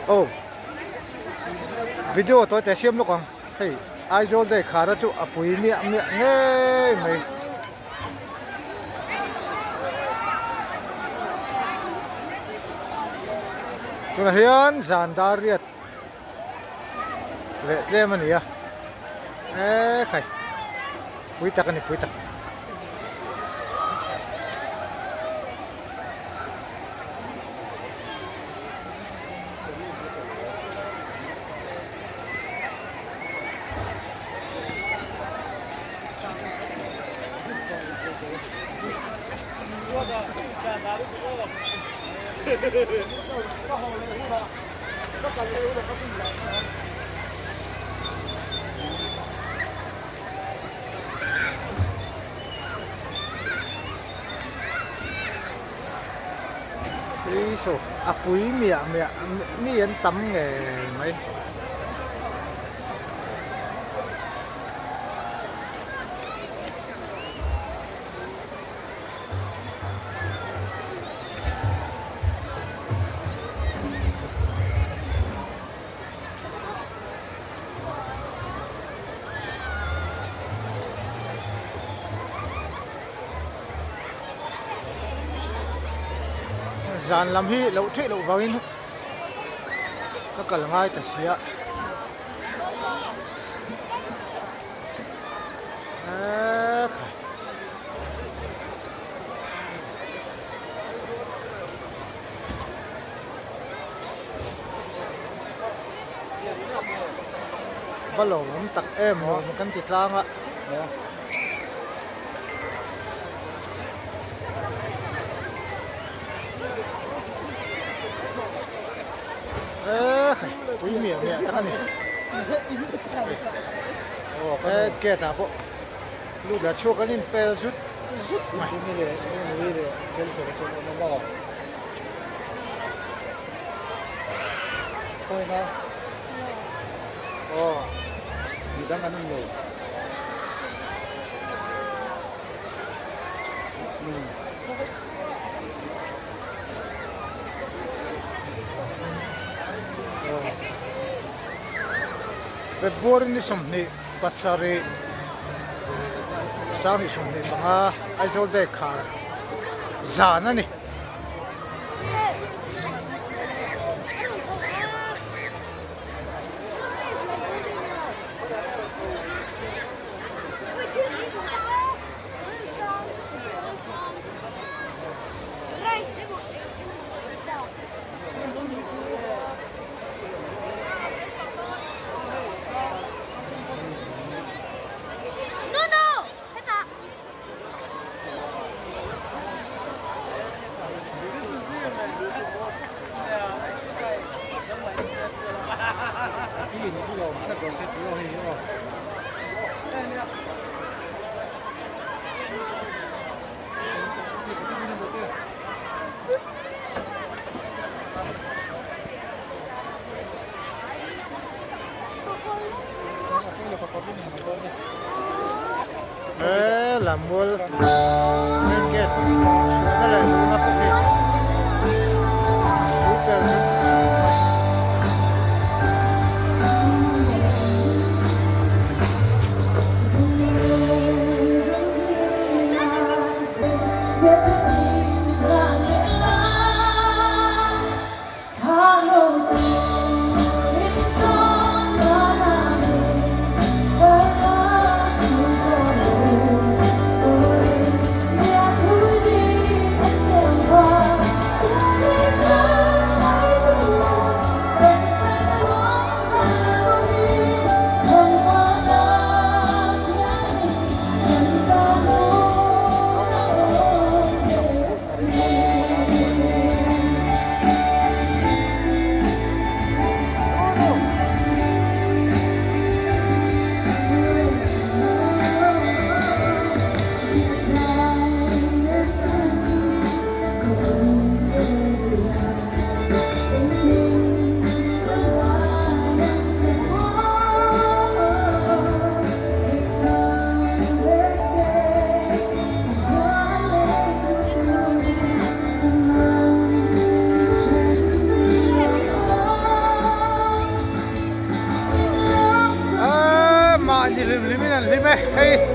Aw video tawi te siam lawk ang hei Aizawl day khara chu a pui miah miah ngei mai. Tunah hian zan dar riat leh tlem a ni a ekhai pui tak a ni pui tak. Saw a pui miah miah mi an tam ngei mai. Zan lam hi loh theih loh vangin ka kal ngai ta sia. Va lo awm tak em nuam kan ti tlang a. Tui miah miah tak a ni. He gate ah pawh lut la chhuak an inpel zut zut mai. February ni 27 25 Aizawl Day khar zan a ni. He Lammual main gate chhuahna leh luhna pawh hi super zut zut mai. Hei.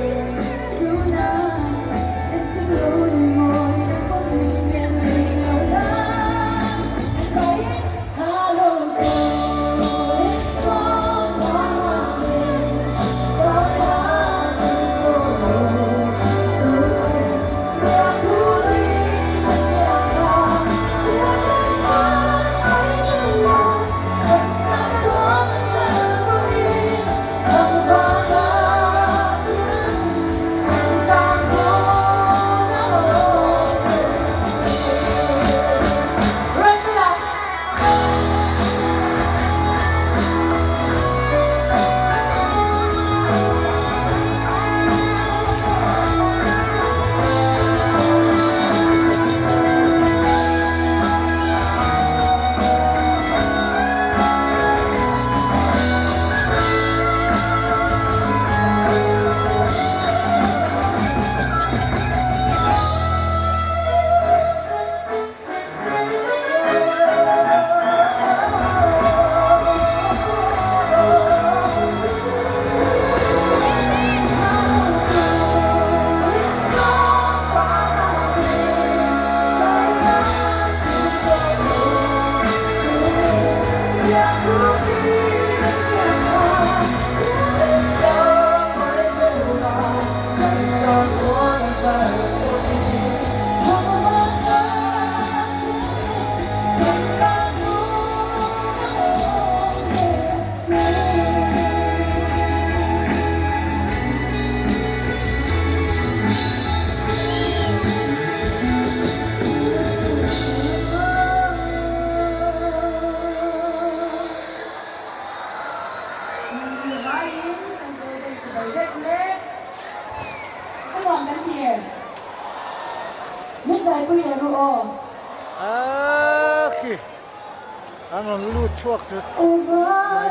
A khi an rawn lut chhuak chu mai.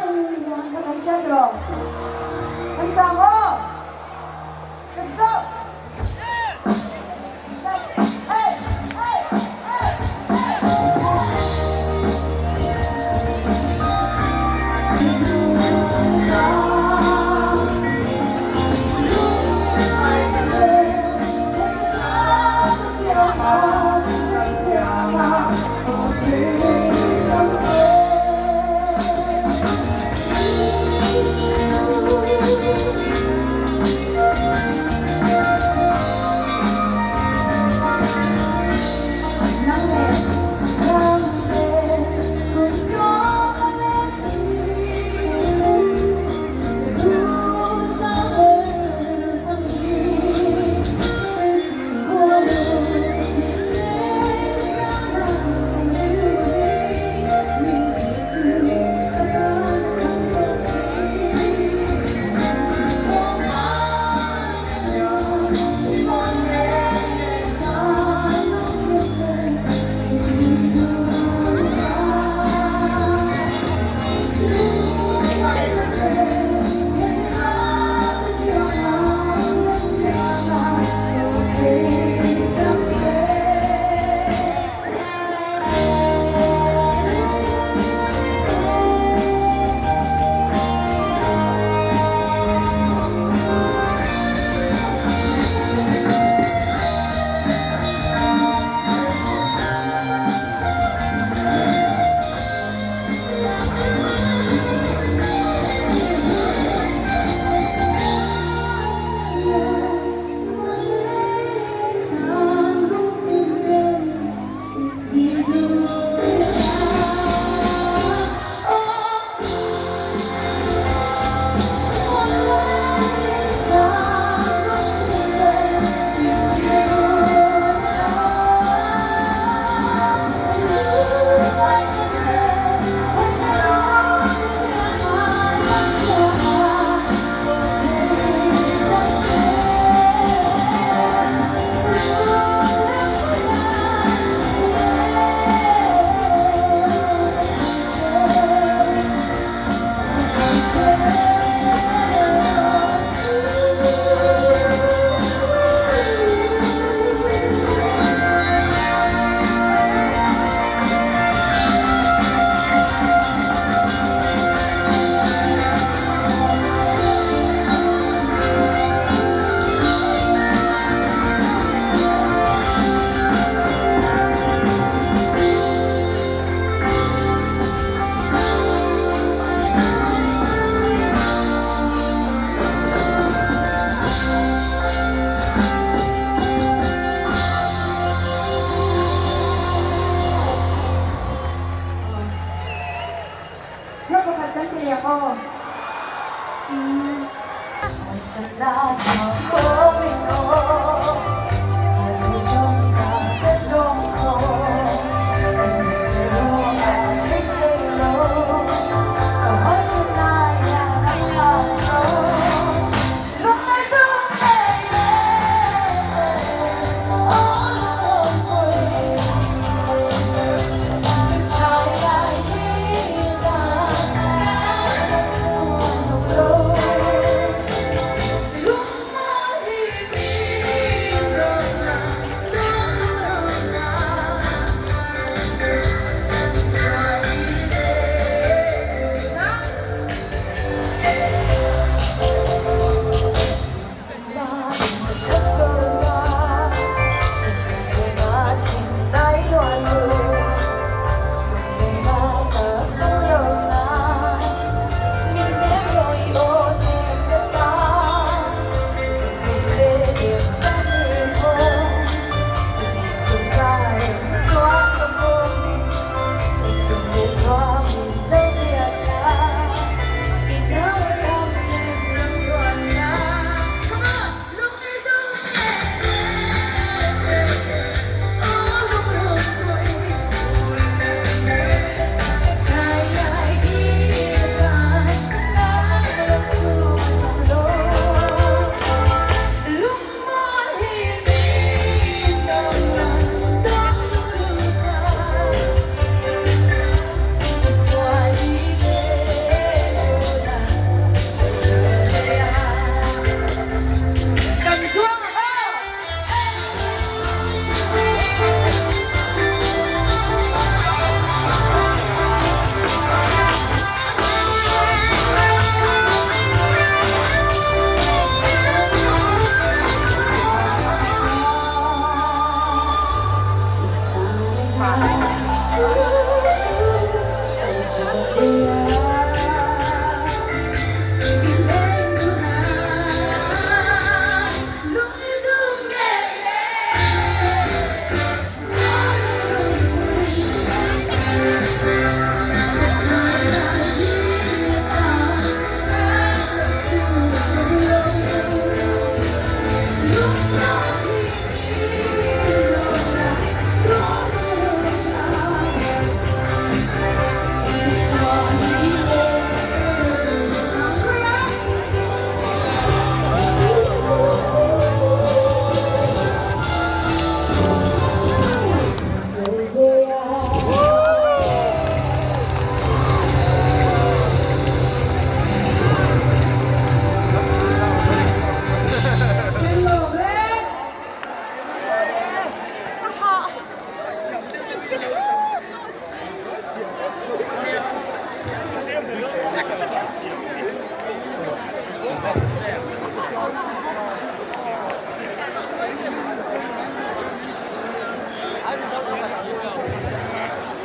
ti ang aw.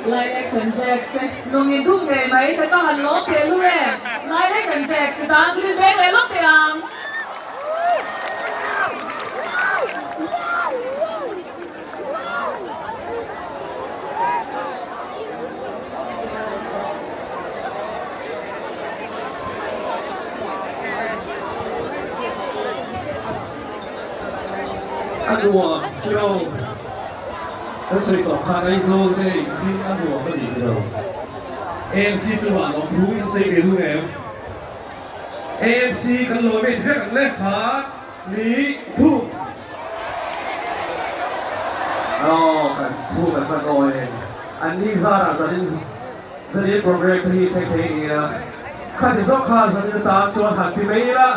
Lilacs and Jacks te lung in dum ngei mai kan va han lawm teh lu em? Lilac and Jacks te tan thil veng leh lawk teh ang. A nuam tiro ka sawi tawh khan Aizawl te in a nuam a ni tiro. AMC chungah lawm thu in sawi ve lu em? AMC kan lawm e ti vek ang le khat ni thum. Aw kan thu kan hman aw e. An ni zarah zanin zanin program te hi thleng thei nia. Khati zawk kha zanin atan chuan han ti mai ila.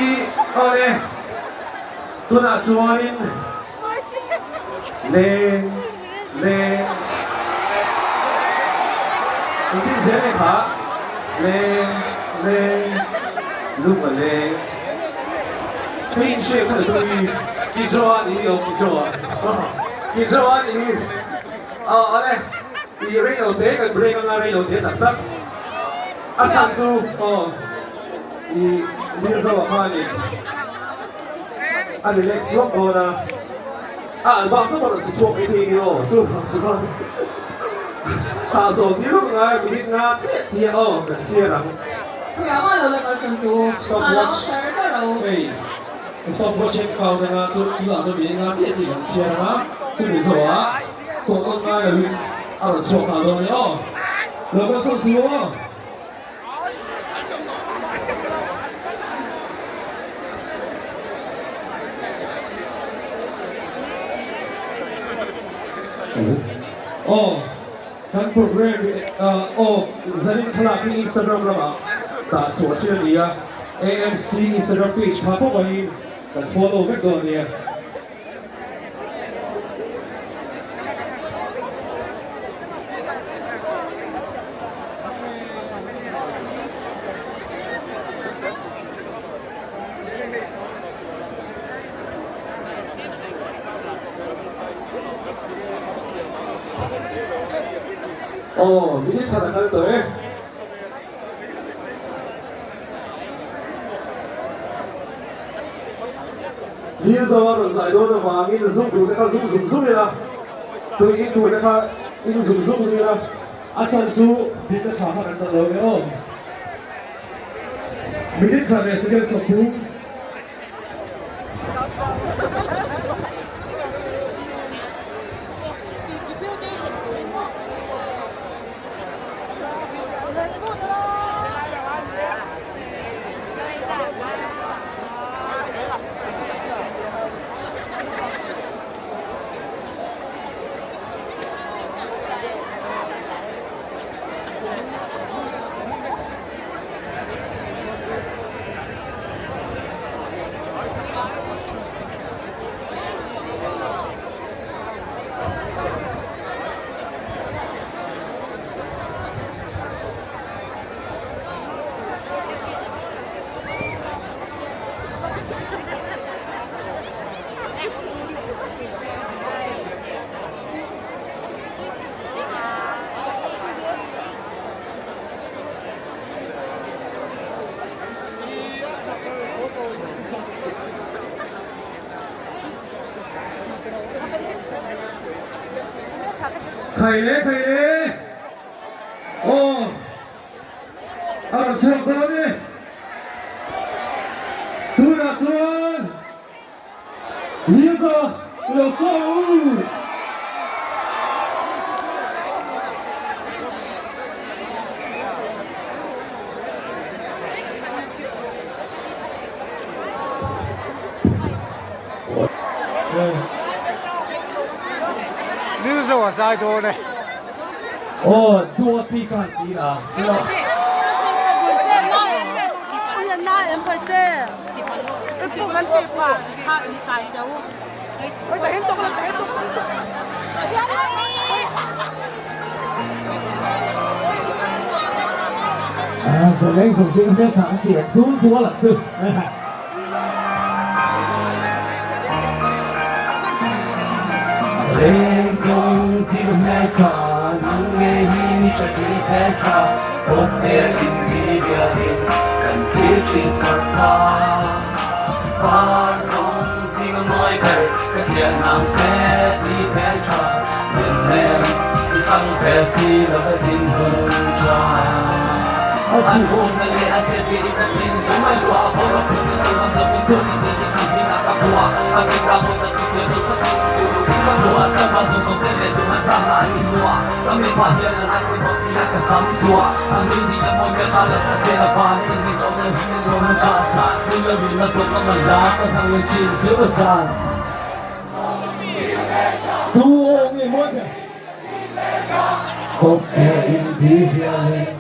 I aw le tunah chuanin leng leng engtin zel nge kha leng leng lung a leng hei in hriat kha tu i ki joa ni awm ki joa ki joa ni aw awle i rei lo te kan break anga rei lo te tak tak a chhan chu aw i Lilzo a khanin a relax luak dawn a a album te pawh rawn si chhuak mai thei ni aw chu vang chuan. Tah zawh tir vak ngai minute nga chiah chiah aw ka chhiar ang. Stopwatch hei stopwatch hi ka count anga chu chutah chuan minute nga chiah chiah kan chhiar anga chumi zawhah kawng nawn ngai loin a rawn chhuak nghal dawn a ni aw. Lo kal sawn suh aw. Aw kan program aw zanin thlalak hi Instagram lamah dah chhuah thin a ni a, AMC Instagram page kha pawh angin kan follow vek dawn a nia. Aw, minute thar a kal tawh e. Dil zo a rawn zai dawn avangin zuk duh te kha zuk zung zung ila, tui in duh te kha in zung zung zung ila, a chhan chu dikna tha kha kan chan lo nge aw. Minute khat leh second 30. Khai le khai le aw a rawn chhuak dawn e tunah chuan Lisa lo saw u. Lilzo a zai dawn e. Aw duati kha an ti a. Zaleng sawm sin hmel tha an ti ang tun kual ang chu. Zaleng sawm sin hmel tha nang nge hi ni ka ti hmel tha kawt te in ti bialin kan thil thin chhawr tha par zawng zing a mawi ber ka thian nang che ti hmel tha nun nen i thlang ve si lo va din hun tha an hum na leh a che si ka thin lung a luah a bawr a phun ni chu ang lo in tur ni ti ti hi na ka hua a min ra mawi ta chu thian lo ka tin chu ka hua ka hma zawng zawng te leh duh an chang na an in nuah ka mi pa hian an ai pawimawh si a ka sam zuah a min ni a mawi ka tha lo ka zel a van a in ngei tawh na hi a nuam a ta sa ni lo in a zawk a man la ka hmang nge thin thil a zan Tu aw nge mawi ber? Kawp ber in ti hialin.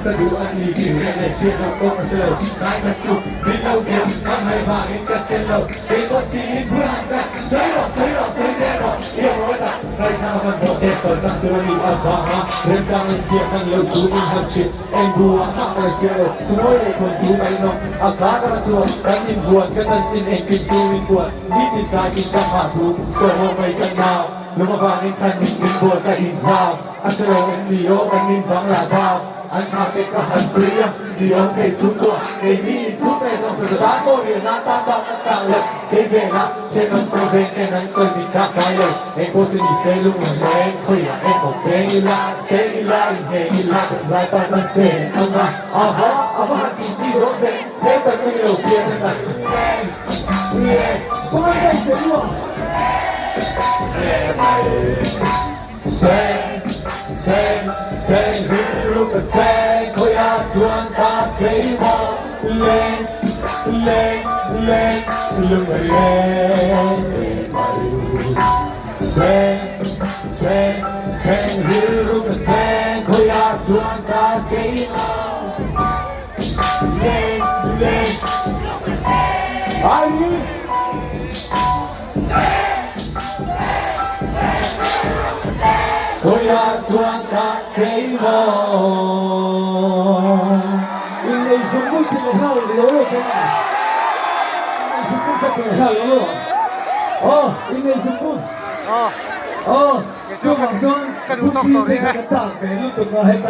Ka duh a ni tih ka nei hriat loh pawh ka hre lo. Ngai khat chu min lo bia, ka hmai vangin ka chen lo. Kei pawh tiin bulah chuan sawi rawh, sawi rawh, sawi zel rawh i awm rawih tak. Ngaihthla a hmanhmawh te sawi tlang tur a nih avanga remchang in siam hman loh chu min han hrilh. Eng buah mah ka la hria lo, thunawi leh thawnthu ngaihnawm a kha ka la chhuak. Kan inbuan ka chanchin engkim chu min buan, nitin tlai tin ka hmah thu ka haw mai ka nau. Lung avangin khan min min buan ka inzam, a hre lo em ni aw kan in bang lah bak. An thla te ka han chhui a, ni awm thei chhungkua, keini inchhung ve zawng sa tan pawh riah nan tan bak an kah lo. Kei velah thenawm chaw veng ten an sawi min kah kai lo. Eng pawh chu ni se lung a leng, khawiah emaw peng ila, cheng ila, inheng ila, kan lai pa tan che ang a. Aha, a va han tih chi dawn ve, he chan ka ni lo pian a nat. Leng, leng, pawi daih che u a. Leng mai. Seng, seng, seng, rilru ka seng, khawiah chuan ka chei maw? Leng, leng, leng, lung a leng ve mai. Seng, seng, seng, rilru ka seng, khawiah chuan ka chei maw? Leng, leng, lung a leng. Ai! Khawiah chuan ka chei maw? Innei zung bul ti leh nghal lo lo kha a. Innei zung bul kha ti leh nghal lo lo a. Aw, innei zung bul. Aw, chuvang chuan Bukki te kha ka chak ve lutuk a heta.